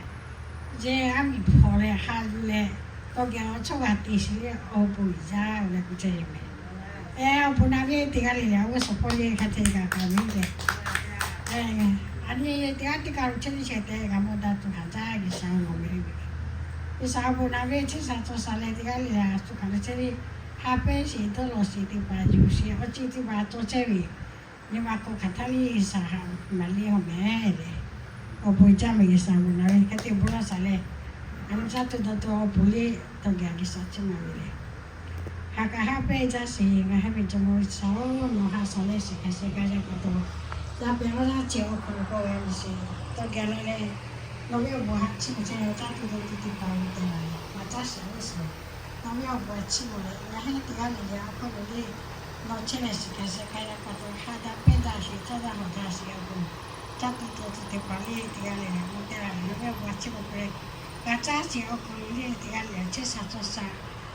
yehˬ a miˬ hpaw leh ha yuˬ leh, tawˇ geh awˬ chawˇ g'a te shiˍ leh awˬ bon jaˇ leh k'oˆ chehˇ ve mehˍ. Awˬ bon na ve teˇ g'aˇ le le, awˬ g'uˇ suhˍ hpawˇ le hk'a te kaꞈ kaꞈ ve leh, a nyi teˇ g'aˇ teˇ kaˬ lo chehˇ liˇ chehˇ tehꞈ g'a mawˇ daꞈ tuˬ haꞈ jaˇ G'uiˬsha awˬ lawn ve. G'uiˬsha awˬ bon na ve chehˇ shaˍ cawˬ shaˍ leh teˇ g'aˇ le le a shu hk'aˬ lo chehˇ liˇ, ha pehˇ sheˍ dawˇ lawˬ sheˍ teˇ hpaˍ yuˬ sheˍ awˬ ceuˬ teˇ hpaˍ cawˬ chehˇ ve, nyi ma hk'aw hk'aˬ htaˇ liˇ G'uiˬsha haꞈ maˍ liˇ awˬ mehˍ leh, awˬ bon jaˇ mehˍ G'uiˬsha awˬ bon na ve hk'e te bon lawˬ shaˍ leh, a nyi caˇ tuˬ dawˬ tuˬ awˬ pon liˇ tawˇ geh G'uiˬsha chehˇ maˍ ve leh, ha k'aˬ ha pehˇ jaˇ sheˍ. Ngaˬ hui ve Jawˇmawˇ G'uiˬsha-oˬ, nawˬ haꞈ shaˍ leh shiˍ hk'a shehˍ hk'a yaˇ pa taw, yaˇ pehˍ lawˇ yaˇ ceh awˬ hk'aw lo k'awꞈ g'a ve sheˍ. Tawˇ geh la leh, nawˬ ve awˬ bon haꞈ chiˇ mvuh chehˇ ve caˇ tuˬ dawˬ tuˬ teˇ hpaˍ ve tehꞈ la leh maˍ caˇ sheˍ ve sheˍ. Nawˬ ve awˬ bon haꞈ chiˇ mvuh leh ngaˬ hui teˇ g'aˇ le le awˬ hk'aw lo le, nawˬ chehˇ leh shiˍ hk'a shehˍ hk'a yaˇ pa taw ha daꞈ pehˇ daꞈ sheˍ, tawˇ daꞈ hawˬ daꞈ sheˍ awˬ pon, caˇ tuˬ dawˬ tuˬ teˇ hpaˍ le teˇ g'aˇ le le mvuh te la leh nawˬ ve awˬ bon haꞈ chiˇ mvuh peuˬ leh, g'a caˇ sheˍ awˬ hk'aw lo le teˇ g'aˇ le le chehˇ shaˍ cawˬ shaˍ,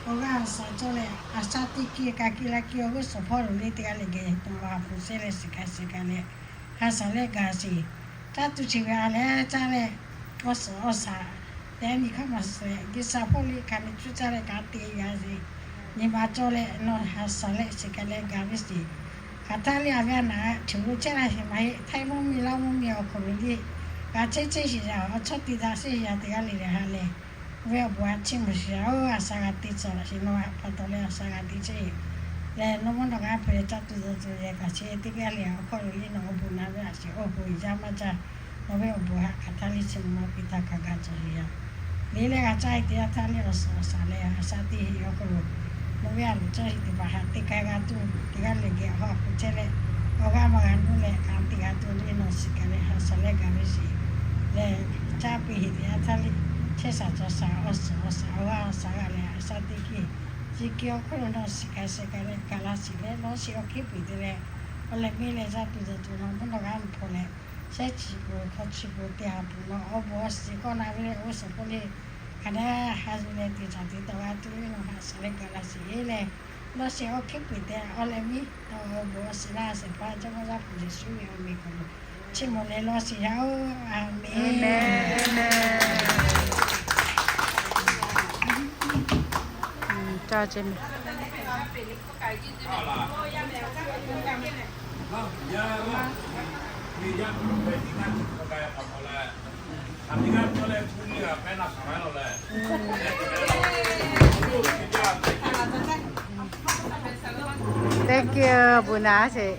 awˬ g'aˇ awˬ shaˍ cawˬ leh a shaꞈ teˇ kiˇ ka kiˇ la kiˇ awˬ g'uˇ suhˍ hpawˇ lo le teˇ g'aˇ le geh tawˇ a hpu chehˇ leh shiˍ hk'a shehˍ hk'a leh, ha shaˍ leh gaˬ sheˍ. Caˇ tuˬ chi ve a leh caˇ leh, awˬ suhˍ awˬ shaˍ tehꞈ nyi hk'aˇ maˇ suhˍ leh G'uiˬsha hpawˇ liˇ hk'a meh cuˇ caˇ leh ka te g'a sheˍ. Nyi ma cawˬ leh nawˬ ha shaˍ leh shiˍ hk'a leh gaˬ ve sheˍ. Hk'aˬ htaˇ liˇ a ve a naˍ chi lo chehˇ la sheˍ maˇ heˆ. Htaiˇ mvuhˇmiˬ Laˇ mvuhˇmiˬ awˬ hk'aw lo liˇ g'a chehˇ chehˇ sheˍ yaˇ awˬ chawˇ te daꞈ sheˍ yaˇ teˇ g'aˇ le le ha leh, ve awˬ bon haꞈ chiˇ mvuh sheˍ yaˇ-oˬ, a shaꞈ g'a te tcuh laꞈ sheˍ. Nawˬ pa taw leh a shaꞈ g'a te chehˇ leh nawˬ mvuhˇ nawˬ g'a hpehꞈ leh caˇ tuˬ dawˬ tuˬ leh kaꞈ chehˇ teˇ g'aˇ le awˬ hk'aw lo le nawˬ awˬ bon na ve a sheˍ awˬ bon jaˇ maˇ jaˇ. Nawˬ ve awˬ bon haꞈ hk'aˬ htaˇ liˇ chi mvuh maˇ piˇ htaˇ hk'a gaˬ cawˬ sheˍ yaˇ. Le leh g'a caˇ e teˇ yanˇ htaˇ le awˬ suhˍ awˬ shaˍ leh a shaꞈ teˇ heˆ awˬ hk'aw lo nawˬ ve a loˍ caˇ sheˍ teˇ hpaˍ haꞈ te k'ai g'a tuˬ teˇ g'aˇ le geh awˬ ha hpu chehˇ leh, awˬ g'aˇ maˇ g'a nuˇ leh ka te g'a tuˬ le nawˬ shiˍ hk'a leh ha shaˍ leh gaˬ ve sheˍ. Leh caˇ piˇ heˍ teˇ yanˇ htaˇ le chehˇ shaˍ cawˬ shaˍ awˬ suhˍ awˬ shaˍ awˬ g'aˇ awˬ shaˍ g'a leh a shaꞈ teˇ kiˇ, chi kiˇ awˬ hk'aw lo nawˬ shiˍ hk'a shehˍ hk'a leh gaˬ la shiˍ leh nawˬ shiˍ awˬ hkiˉ puiˍ te leh, awˬ leh miˇ leh caˇ tuˬ dawˬ tuˬ nawˬ mvuhˇ nawˬ g'a mvuh hpawˇ leh, shehˉ chi pu hk'aw chi pu teˇ ha pu nawˬ awˬ bon awˬ shiˍ k'awꞈ na ve le awˬ g'uˇ suhˍ hpawˇ le hk'a dehꞈ ha yuˬ leh te caˇ te tawˆ g'a tuˬ le nawˬ ha shaˍ leh gaˬ la shiˍ leh, nawˬ shiˍ awˬ hkiˉ puiˍ te awˬ leh miˇ nawˬ awˬ bon awˬ shiˍ laˇ shehˍ hpaˇ Jawˇmawˇ Yaˇ hpu Yeˍsuˆ ve awˬ meh hk'aw lo chiˇ mvuh leh lawˬ shiˍ yaˇ-oˬ. Aˬmenˍ. Thank you, bu na sheˍ,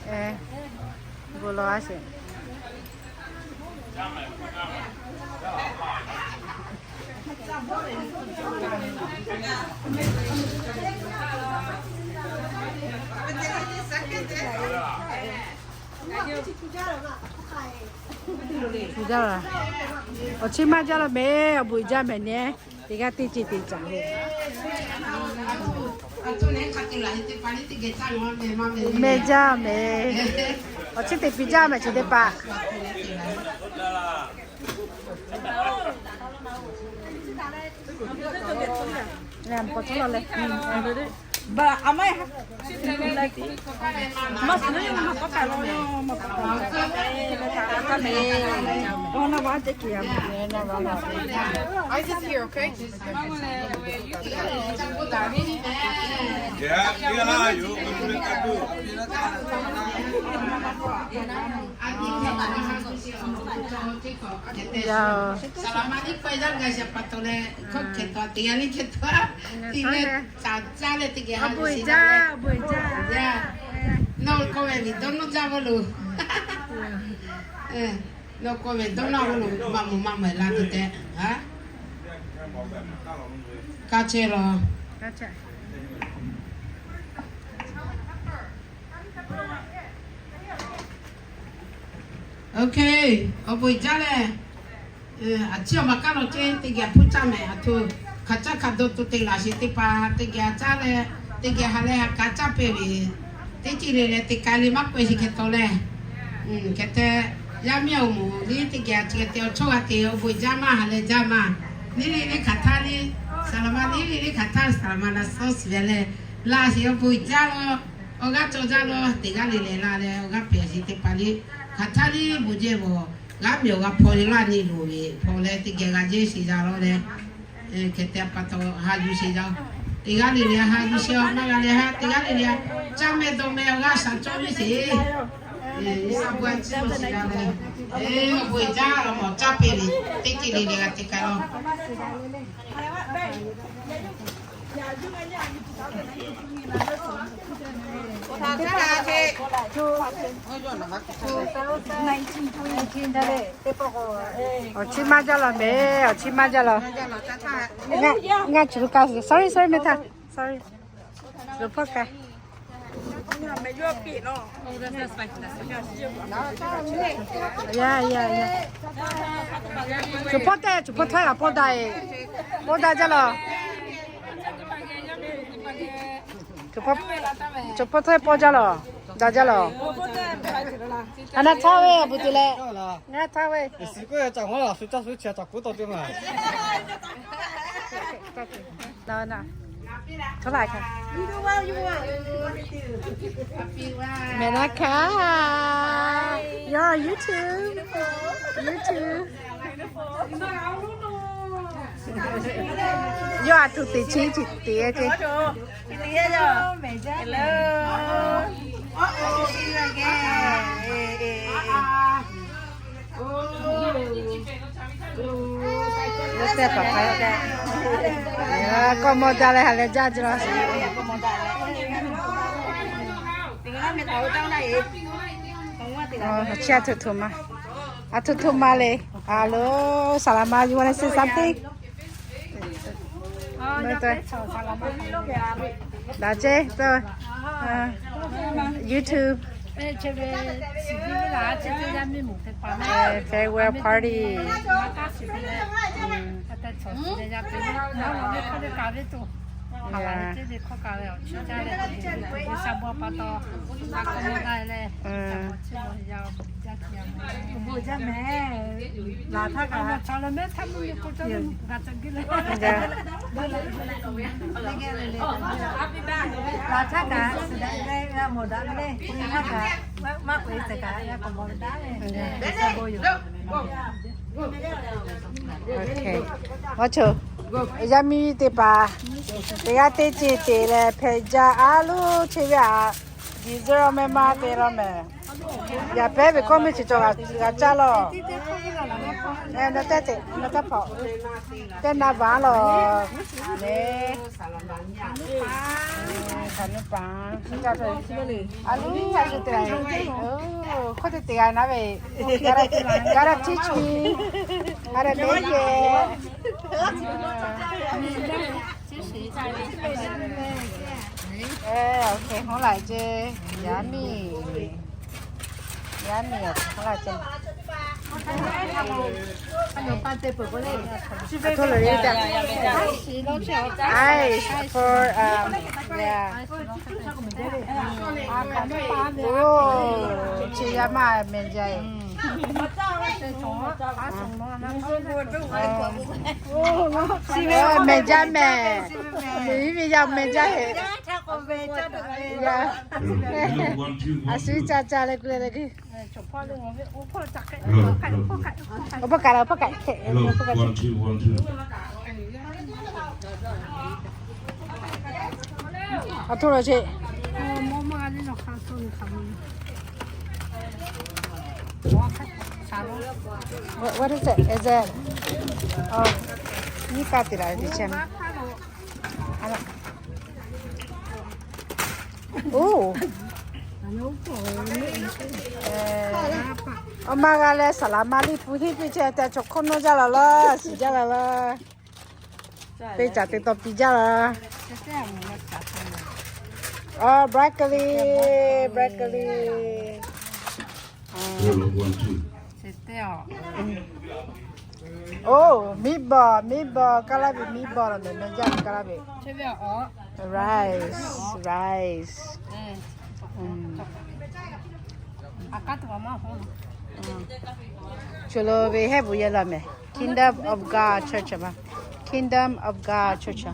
bu lo a sheˍ. Awˬ chi maˇ jaˇ la mehˍ, awˬ bon jaˇ mehˍ neh. Teˇ g'aˇ teˇ ceuˬ te caˍ ve. Mehˬ jaˇ mehˍ. Awˬ chi teˇ piˍ jaˇ mehˍ, chi teˇ hpaˍ. Ice is here, okay? Nawˬ k'oˆ ve ve dawˇ nawˇ jaˇ ve lo. Nawˬ k'oˆ ve dawˇ nawˇ ve lo, maˇ mawˬ maˇ mawˬ la tuˬ tehꞈ. Kaˇ chehˇ la. Okay, awˬ bon jaˇ leh, a ciˉ awˬ ma kaˉ lo ceh teˇ geh hpuˇ caˇ mehˍ. A htoꞈ hk'aˬ caˇ hk'aˬ dawˇ tuˬ te laˬ sheˍ teˇ hpaˍ teˇ geh a caˉ leh, teˇ geh ha leh ha kaꞈ caˇ pehˍ ve, teˇ ceuˬ le leh teˇ ka le maˇ k'oˆ sheˍ hk'e taw leh, hk'e te yaˇ miˇ awˬ moˍ liˇ teˇ geh a ciˉ te awˬ chawˇ g'a te awˬ bon jaˇ maˇ ha leh jaˇ maˇ. Neˇ le neˇ hk'aˬ htaˇ le, saˍ laˍ ma neˇ le neˇ hk'aˬ htaˇ saˍ laˍ ma na suhˉ suhˍ ve leh, laˇ sheˍ awˬ bon jaˇ la. Awˬ g'aˇ cawˬ jaˇ la, teˇ g'aˇ le le la leh awˬ g'aˇ pehˍ sheˍ teˇ hpaˍ le. Hk'aˬ htaˇ le bon jehˇ ve, g'aˇ miˬ awˬ g'aˇ hpaw le laˇ nyi loˍ ve hpaw leh teˇ geh g'a jehˇ sheˍ jaˇ la leh, hk'e te pa taw ha yuˬ sheˍ jaˇ. Teˇ g'aˇ le le ha yuˬ sheˍ, awˬ maˇ g'a le ha teˇ g'aˇ le le, caˇ meh dawˇ meh awˬ g'aˇ shaˍ cawˇ ve sheˍ. Iˉ saˍ bon a ciˉ sheˍ jaˇ leh, awˬ bon jaˇ la mawˬ caˇ pehˍ ve, teˇ ceuˬ le le g'a te k'ai la. Awˬ chi maˇ jaˇ la mehˍ, awˬ chi maˇ jaˇ la. Ngaˬ chi lo kaˇ, sorry, sorry, meh htaˇ, sorry. Lo hpawˇ kaˇ. Yaˇ yaˇ yaˇ. Choˬ hpawˇ tehˆ, choˬ hpawˇ htawˇ a pawˇ daꞈ e. Pawˇ daꞈ jaˇ la. Choˬ hpawˇ htawˇ pawˇ jaˇ la. Daꞈ jaˇ la. A na htaˇ ve a bu te leh. Na htaˇ ve. Mehˬ laˇ hkaˇ. You're on YouTube. YouTube. Yawˇ a htoꞈ teꞈ chi chi teꞈ e ce. Hello. Yawˇ tehˆ paˍ hk'a k'awˇ mawˇ jaˇ leh ha leh jaˇ jaˇ la. Chi a htoꞈ htoꞈ ma, a htoꞈ htoꞈ ma le. Hello, saˍ laˍ ma, you wanna say something? Daꞈ ceˇ, YouTube farewell party. Laˬ htaˇ kaꞈ suˍ daꞈ leh g'a mawˬ daꞈ ve le. Htaˇ kaꞈ maˇ k'oꞈ e tehꞈ kaꞈ g'a k'awꞈ mawˬ ve daꞈ ve. Awˬ co, yaˇ miˇ teˇ hpaˍ teˇ g'aˇ teˇ ceuˬ te leh hpehꞈ jaˇ a loˬ. Chi ve aꞈ, December meh ma te la mehˍ. Yaꞈ pehˉ ve kawˇ miˇ chi cawˬ g'a caˇ la. Nawˬ tehˆ te, nawˬ tehˆ hpaˍ, teˇ na vaˍ la. Neˇ, hk'aˬ nuˇ paˍ, a loˬ a shu te la. Hkawˇ te te g'a na ve, gotta teach me, gotta teach me. Ê, ok, hawˉ laˬ ce. Yaˇ miˇ, yaˇ miˇ, hawˉ laˬ ce. Ice for, um, yeah. Oh, chi yaˇ maˇ meh jaˇ e. Meh jaˇ meh. Meh iˉ ve yaˇ meh jaˇ e. A shu ca ca leh ku leh leh ki. Awˬ hpawˇ kaꞈ la, awˬ hpawˇ kaꞈ hk'e. Awˬ htoˇ lo ce. What, what is it? Is it? Oh, nyi ka te la de ce. Oh. Awˬ ma g'a leh saˍ laˍ ma liˇ pu hiˆ piˇ chehˇ tehꞈ, chaw hk'oˆ nawˇ jaˇ la laˇ, shiˍ jaˇ la laˇ. Teˇ caꞈ te taw piˇ jaˇ la. Awˬ, broccoli, broccoli. Oh, meatball, meatball, kaˇ laˇ ve meatball la meh, meh jaˇ ve kaˇ laˇ ve. Rice, rice. Chi lo ve heh bvuhꞈ yehˇ la meh. Kingdom of God Church ma. Kingdom of God Church.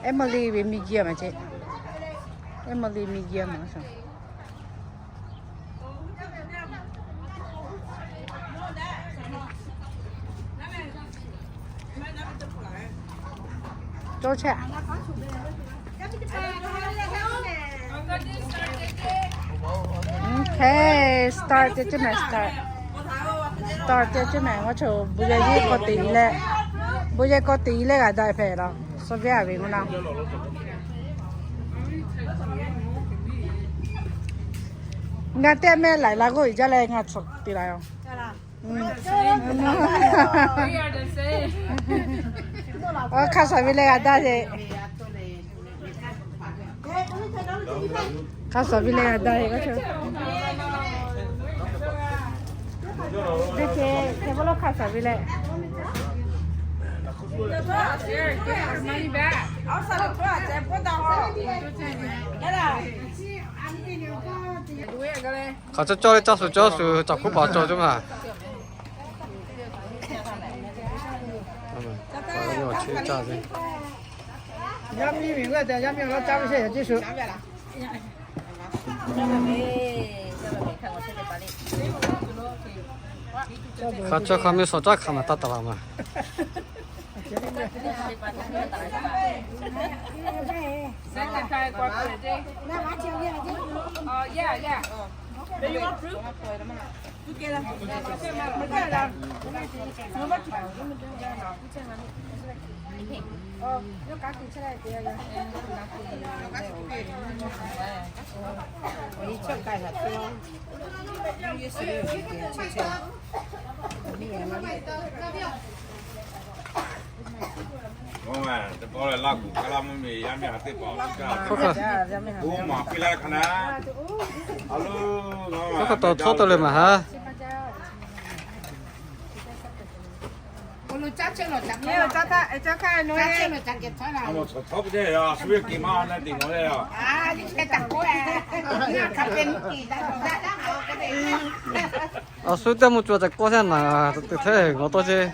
Emily ve miˇ jiˇ ma ce. Emily miˇ jiˇ ma. Cawˇ chehˇ. Okay, start te ceˇ meh, start. Start te ceˇ meh, ngaˬ chaw bon yaˇ k'awꞈ te i leh, bon yaˇ k'awꞈ te i leh g'a daꞈ hpehꞈ la. Suh ve a ve k'o na. Ngaˬ teˇ meh laiˬ la k'oˆ jaˇ leh ngaˬ chaw te la yoˬ. Hk'a shuˍ ve leh g'a daꞈ ce. Hk'a shuˍ ve leh g'a daꞈ ce. Teˇ ce, ce k'oˆ lo hk'a shuˍ ve leh. Hk'aˬ cawˇ cawˇ leh caˇ shuˍ caˇ shuˍ caˬ hkuˇ paˍ cawˬ ceˇ maˬ. Yaˇ miˇ ve g'aˇ te, yaˇ miˇ awˬ lawn caˇ ve sheˍ yaꞈ ceˇ shuˍ. Hk'a caˇ hk'a meh shawˍ caˇ hk'a maˬ taˇ taˍ la maˬ. Hk'aˬ hk'e tawˬ htawˇ tawˆ leh maˬ ha. Awˬ shu teˇ mvuh cawˬ tehꞈ k'oˆ htaˇ naˍ te hteˇ g'awˬ tawˇ ceˇ.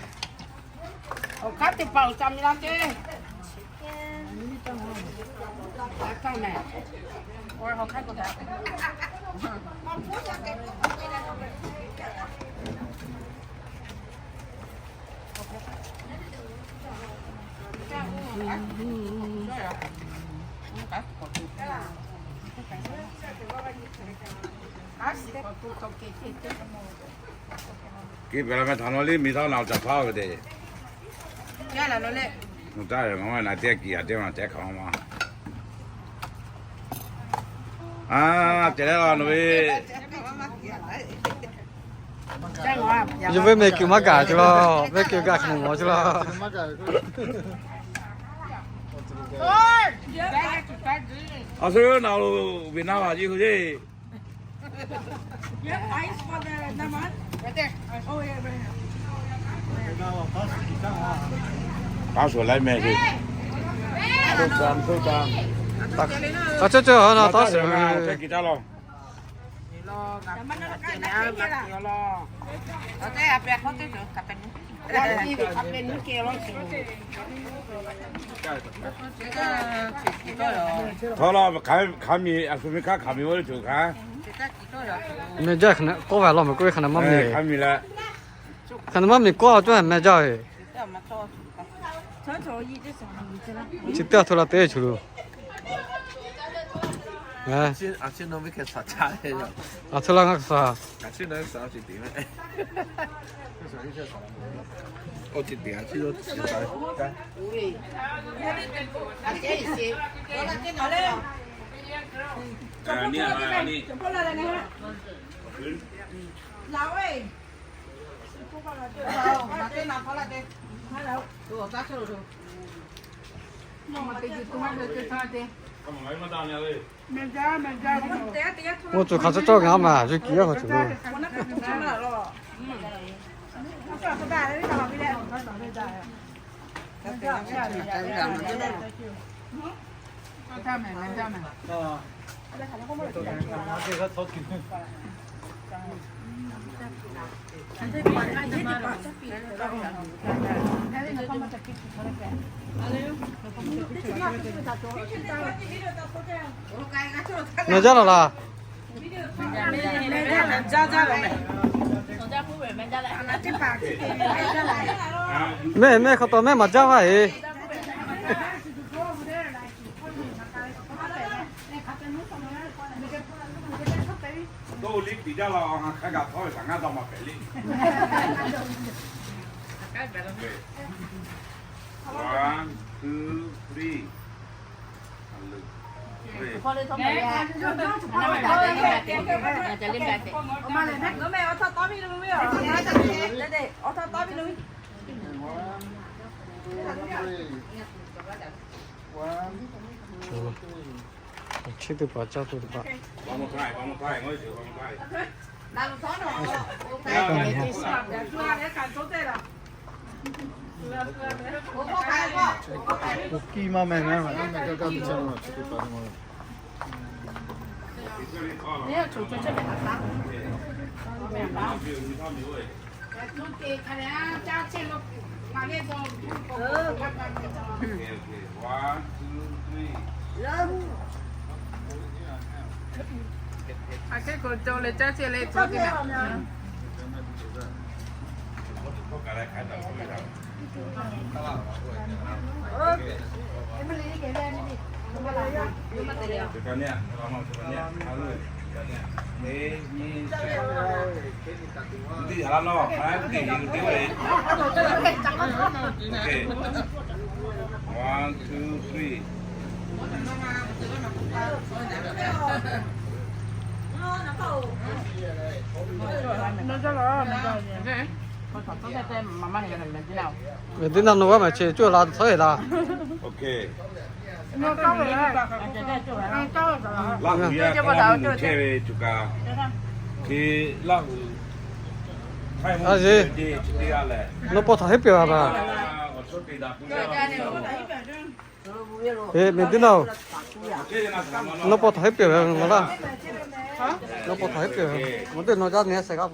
Kiˇ pehˍ la meh htaꞈ naw liˇ miˬ htaˇ na caˬ hpaˇ ve te. Mvuhˇ taˇ ve maˇ maˇ na teˇ kiˬ a teˇ maˬ tehꞈ hk'aˬ ma. A, cehˬ leh la nawˬ ve. Yawˇ ve meh kuiˬ maˇ gaˬ ceˬ laˬ, meh kuiˬ gaˬ hk'aˬ nawˬ mawˬ ceˬ laˬ. A shu na lo Vietnam a ji hu e. Taˇ shuˍ laiˉ meh ce. Taˇ shuˍ, taˇ shuˍ. Htawˇ la, hk'aˬ miˬ a shu miˇ hkaˇ hk'aˬ miˬ oˇ ve tuˬ hk'a. Meh jaˇ hk'aˬ na k'oˆ ve law meh k'oˆ ve hk'aˬ na maˇ miˬ. Hk'aˬ miˬ leh. Hk'aˬ na maˇ miˬ k'oˆ a, cawˇ meh jaˇ ve. Chi teˇ a hto la teˇ ceuˬ lo. A hto la ngaˇ hk'aˬ sa. Oˇ tcuh hk'aˬ cawˇ cawˇ ngaˬ maˬ yuˬ kiˬ yaˇ hk'aw cawˬ lo. Meh jaˇ laˬ laˬ. Mehˆ mehˆ hk'aw taw mehˆ maˍ jaˇ vaˇ e. Dawˇ liˇ piˍ jaˇ la, a ha hk'a gaˬ htawˇ ve kaꞈ ngaˇ dawˇ maˍ pehꞈ le. One, two, three. One, two, three. One, two, three. Chi teˇ hpaˍ caˇ tuˬ teˇ hpaˍ. Kiˇ maˇ meh meh. One, two, three. Ve teˇ naˇ nawˬ g'aˇ maˬ che cuˇ la tawˆ e laˇ. Laˇ hu yaˇ kaˇ laˇ hu chehˇ ve tuˬ kaꞈ, hk'e laˇ hu A yeˬ, nawˬ paw htaꞈ heˆ peuˬ a ba. Eˬ, meh teˇ naˇ, nawˬ paw htaꞈ heˆ peuˬ ve laˇ. Nawˬ paw htaꞈ heˆ peuˬ ve, mawˬ teˇ nawˬ jaˇ ne a sheh g'aˇ.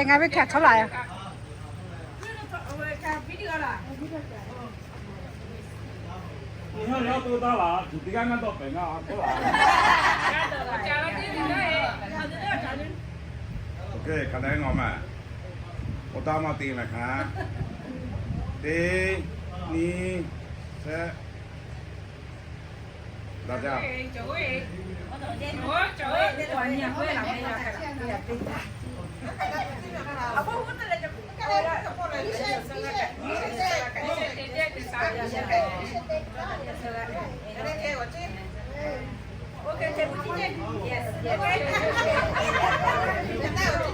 Ngaˬ ve hkanˍ htaw laˬ yoˬ. Nyi haˉ yaˇ to taˇ laˬ, tuˬ teˇ g'aˇ ngaˇ dawˇ pehˍ ngaˇ a k'oˆ laˬ. Oˇ hk'e hk'aˬ leh ngawˬ maˬ, awˬ taˇ maˇ te maˬ hkanˍ. Teˇ, nyiˇ, shehˆ, daꞈ jaˇ.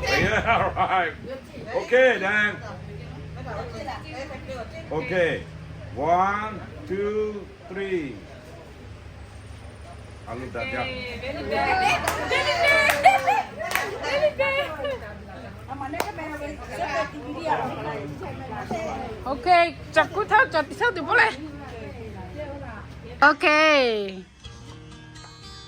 Yeah, all right. Okay, then. Okay. One, two, three. A lo daꞈ jaˇ. Okay, caˬ kuˉ htaˇ caˬ tiꞈ shaˉ tuˬ pawˆ leh. Okay.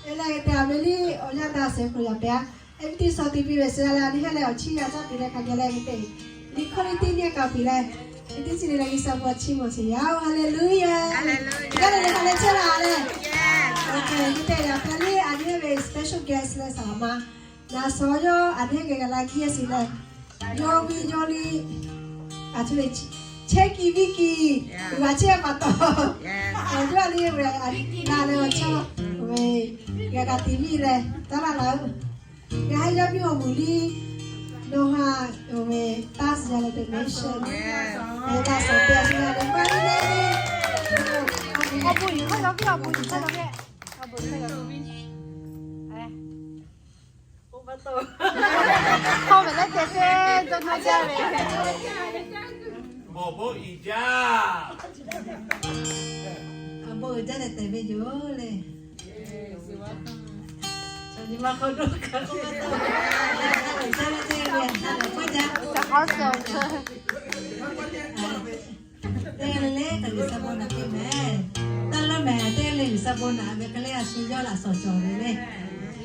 E leh g'a te a ve liˇ awˬ yanˇ daꞈ sehˍ hk'oꞈ yaꞈ pehˍ a. Eˇ ve teˇ suhˍ te piˇ ve suh a leh, a nyi heˆ leh awˬ chiˇ yaˇ caˇ piˇ leh hk'a geh leh g'a te. Liꞈ hkawˇ liˇ teˇ nyiˇ kaꞈ piˇ leh, teˇ chi le leh G'uiˬsha bon chiˇ mvuh sheˍ yaˇ oˬ. Hallelujah. G'a le le hk'a leh chehˇ la leh. G'a te yaꞈ pehˍ liˇ a nyi heˆ ve special guest leh saˍ laˍ ma. Naˍ sawˍ yawˇ a nyi heˆ geh g'a la kiˇ a shiˍ leh, yawˇ ve yawˇ liˇ a chi ve chehˇ kiˇ viˇ kiˇ, g'a chehˇ pa taw, awˬ yawˇ a liˇ ve a na leh awˬ chawˇ ve g'a g'a te viˇ leh taˇ laˇ laˇ oˬ. G'a haˉ yawˇ viˇ awˬ moˍ liˇ nawˬ ha ve taˇ suh yaˇ leh donation, taˇ suh te a shiˍ yaˇ leh maˇ liˇ leh, awˬ bon uiˍ hk'aˇ yaw viˇ, awˬ bon uiˍ hk'aˇ yaw viˇ, awˬ bon uiˍ hk'aˇ yaw viˇ. Hk'aw ve leh teˇ teˇ dawˇ nawˇ jaˇ ve. Awˬ bon uiˍ jaˇ. Awˬ bon uiˍ jaˇ leh tehꞈ ve yoˬ le. Nyi ma hk'aw lo kaꞈ k'oˆ ve, ca k'aw suh Teˇ g'aˇ le le kaꞈ G'uiˬsha bon naꞈ piˇ mehˍ. Taˇ lawˉ mehˍ, teˇ g'aˇ le G'uiˬsha bon naꞈ ve hk'e le a shu yawˇ laꞈ sawˍ cawˬ ve le.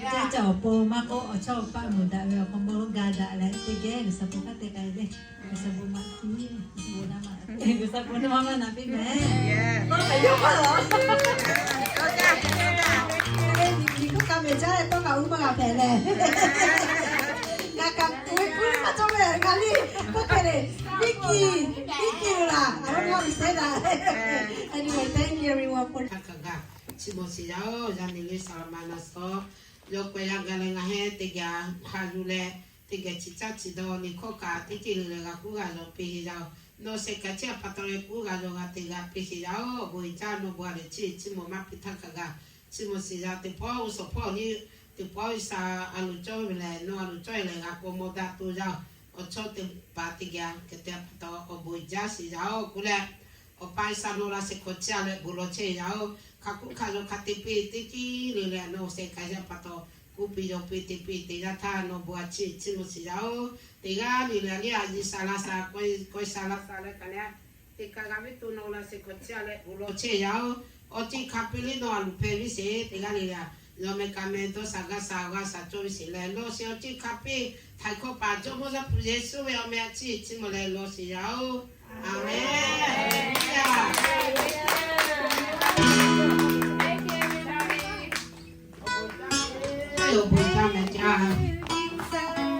Teˇ ca awˬ pon maˇ k'oˆ, awˬ chawˇ awˬ paˆ muiˬ daꞈ ve awˬ hk'aw bon lonˉ ga daꞈ leh, teˇ geh G'uiˬsha bon hk'aˇ te k'ai le. G'uiˬsha bon maꞈ piˇ, G'uiˬsha bon naꞈ, G'uiˬsha bon naꞈ maˇ naꞈ piˇ mehˍ. Tawˇ hk'e yawˇ hk'aˇ lawˬ. Miˬguiˬ hk'oˆ kaꞈ mehˍ jaˇ leh tawˇ kaꞈ uˉ maˇ g'a hpehꞈ leh, ngaˬ kaꞈ uˉ maˇ cawˇ ve ngaˬ liˇ k'oˆ hk'e le, viˉ kiˍ, viˉ kiˍ oˬ laˬ, a lo maˇ ve sehˉ daꞈ. Anyway, thank you everyone for htaˇ kaꞈ g'a chiˇ mvuh shiˍ yaˇ oˬ. Yaˇ miˬ le saˍ laˍ ma naˍ sawˍ yawˇ k'awꞈ yaˇ gaˬ leh ngaˬ hehˉ teˇ geh haꞈ yuˬ leh, teˇ geh chi caˇ chi dawˇ liꞈ hkawˇ kaꞈ teˇ ceuˬ le leh g'a kuˉ g'a yaw piˇ sheˍ yaˇ oˬ. Nawˬ shehˍ kaꞈ chi a pa taw leh kuˉ g'a yaw g'a te g'a piˇ sheˍ yaˇ oˬ. Awˬ bon uiˍ jaˇ, nawˬ bon a lehˬ chiˇ chiˇ mvuh maˇ piˇ htaˇ kaꞈ g'a chiˇ mvuh shiˍ yaˇ. Teˇ pawˆ g'uˇ suhˍ hpawˇ nyi, teˇ pawˆ G'uiˬsha a loˍ cawˇ ve lehˬ, nawˬ a loˍ cawˇ ve lehˬ g'a k'awꞈ mawˬ daꞈ tuˬ yaˇ oˬ. Awˬ chawˇ teˇ hpaˍ teˇ geh a hk'e te a pa taw awˬ bon uiˍ jaˇ shiˍ yaˇ oˬ k'oˆ leh, Awˬ pa G'uiˬsha nawˬ laꞈ shehˍ hk'aw chiˇ a leh bon lawˬ chehˇ yaˇ oˬ. Hk'a kuˉ hk'a yaw hk'a te piˇ teˇ ceuˬ le leh nawˬ shehˍ kaꞈ yaˇ pa taw kuˉ piˇ yaw piˇ te piˇ te yaˇ htaˇ nawˬ bon a chiˇ chiˇ mvuh shiˍ yaˇ oˬ. Teˇ g'aˇ le le a liˇ a yiˍ sha la sha, k'awꞈ sha la sha leh kaꞈ leh, teˇ kaꞈ g'a viˉ to nawˬ laꞈ shehˍ hk'aw chiˇ a leh bon lawˬ chehˇ yaˇ oˬ. Awˬ ceuˬ hk'a piˇ liˇ nawˬ a loˍ hpehꞈ viˉ sheˍ. Teˇ g'aˇ le le a yawˇ meh ka meh dawˇ sha gaˇ sha g'a sha cawˇ viˉ sheˍ leh lawˬ sheˍ. Awˬ ceuˬ hk'a piˇ htaiˍ hkawˇ paˍ Jawˇmawˇ Yaˇ hpu Yeˍsuˆ ve awˬ meh a chiˇ chiˇ mvuh leh lawˬ sheˍ yaˇ oˬ. Aˍmenˍ. Awˬ bon jaˇ mehˍ jaˇ.